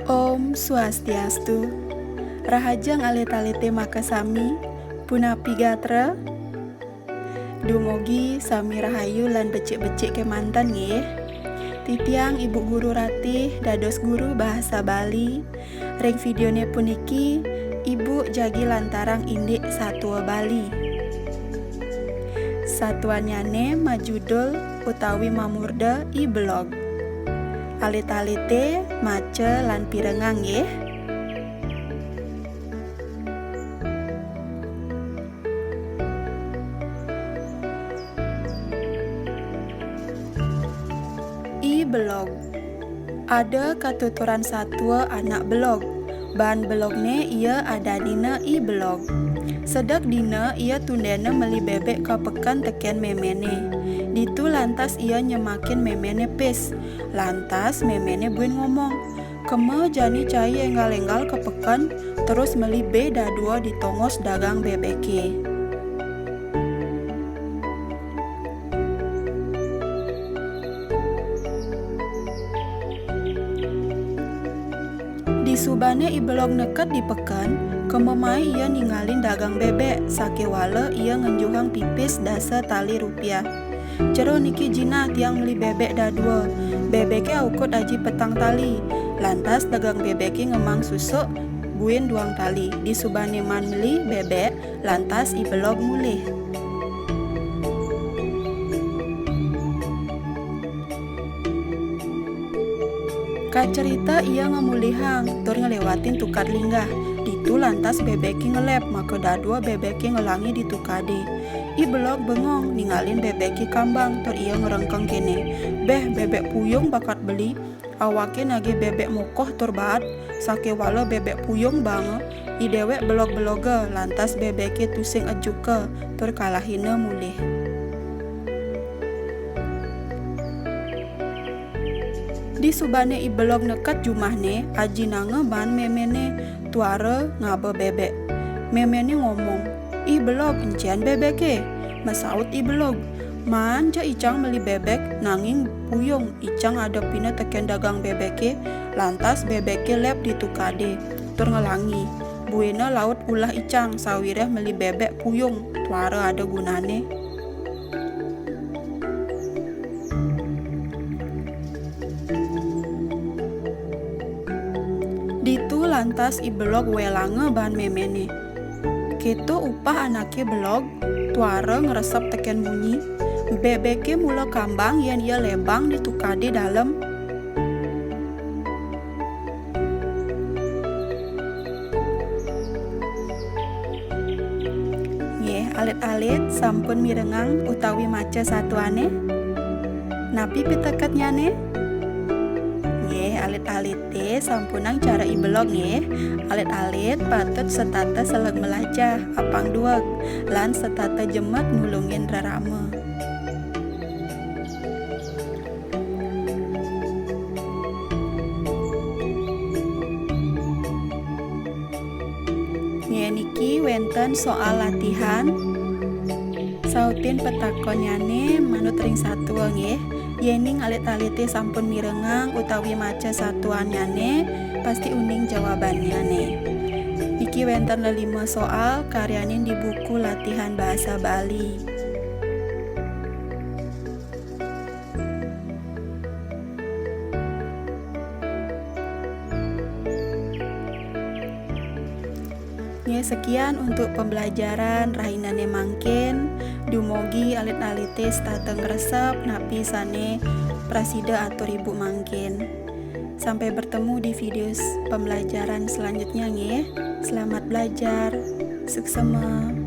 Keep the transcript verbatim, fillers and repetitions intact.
Om Swastiastu. Rahajeng alit-alite makasami, punapi gatra? Dumugi sami rahayu lan becik-becik kemanten nggih. Titiang Ibu Guru Ratih dados guru bahasa Bali. Ring videone puniki, Ibu jagi lantarang indik satua Bali. Satuannyane majudul utawi mamurda I Belog. Alit-alite maca lan pirengang nggih. I Belog. Ada katuturan satua anak belog. Baan belogne ia adanina I Belog. Sedek dina ia tundena meli bebek ka peken teken memene. Ditu lantas ia nyemakin memene pis. Lantas memene buin ngomong, "Kema jani cai enggal-enggal ka peken, terus meli be dadua di tongos dagang bebeke." Disubane I Belog neked di peken, kema mai ia ningalin dagang bebek, sakewala ia ngenjuhang pipis dasa tali rupiah. "Jero niki jinah tiang meli bebek dadua. Bebeke aukud aji petang tali." Lantas dagang bebeke ngemang susuk buin duang tali. Disubane maan meli bebek, lantas I Belog mulih. Kacerita ia ngemulihang tur nglewatin tukad linggah. Ditu lantas bebeke ngelep, maka dadua bebeke ngelangi di tukade. I Belog bengong ningalin bebeke kambang tur ia ngrengkeng kene, "Beh, bebek puyung bakat beli, awake nagih bebek mokoh tur baat, sakewala bebek puyung baanga, i dewek belog-beloga, lantas bebeke tusing ejuka tur kalahina mulih." Disubane I Belog neked jumahne, ajinanga baan memene tuara ngaba bebek. Memene ngomong, "Ih Belog, encen bebeke?" Masaut I Belog, "Maan ja icang meli bebek, nanging puyung, icang adepina teken dagang bebeke." Lantas bebeke lep di tukade tur ngelangi. Buina laut ulah icang, sawiréh meli bebek puyung, tuara ada gunane. Ditu lantas I Belog welanga baan memene. Keto upah anake belog, tuara ngresep teken munyi. Bebeke mula kambang yen ia lebang di tukade dalem. Nggih, alit-alit sampun mirengang utawi maca satuane? Napi piteketnyane? Nggih, alit-alite sampunang cara I Belog nggih. Alit-alit patut setata seleg melajah, apang dueg, lan setata jemet nulungin rerama. Nggih, niki wenten soal latihan. Sautin petakonnyane manut ring satua nggih. Yening alit-alite sampun mirengang utawi maca satuannyane, pasti uning jawabannyane. Niki wenten lelima soal karyanin di buku latihan bahasa Bali. Nggih, sekian untuk pembelajaran rahinane mangkin. Dumugi alit-alite setata ngresep napi sane prasida atur Ibu mangkin. Sampai bertemu di video s-, pembelajaran selanjutnya nggih. Selamat belajar. Suksema.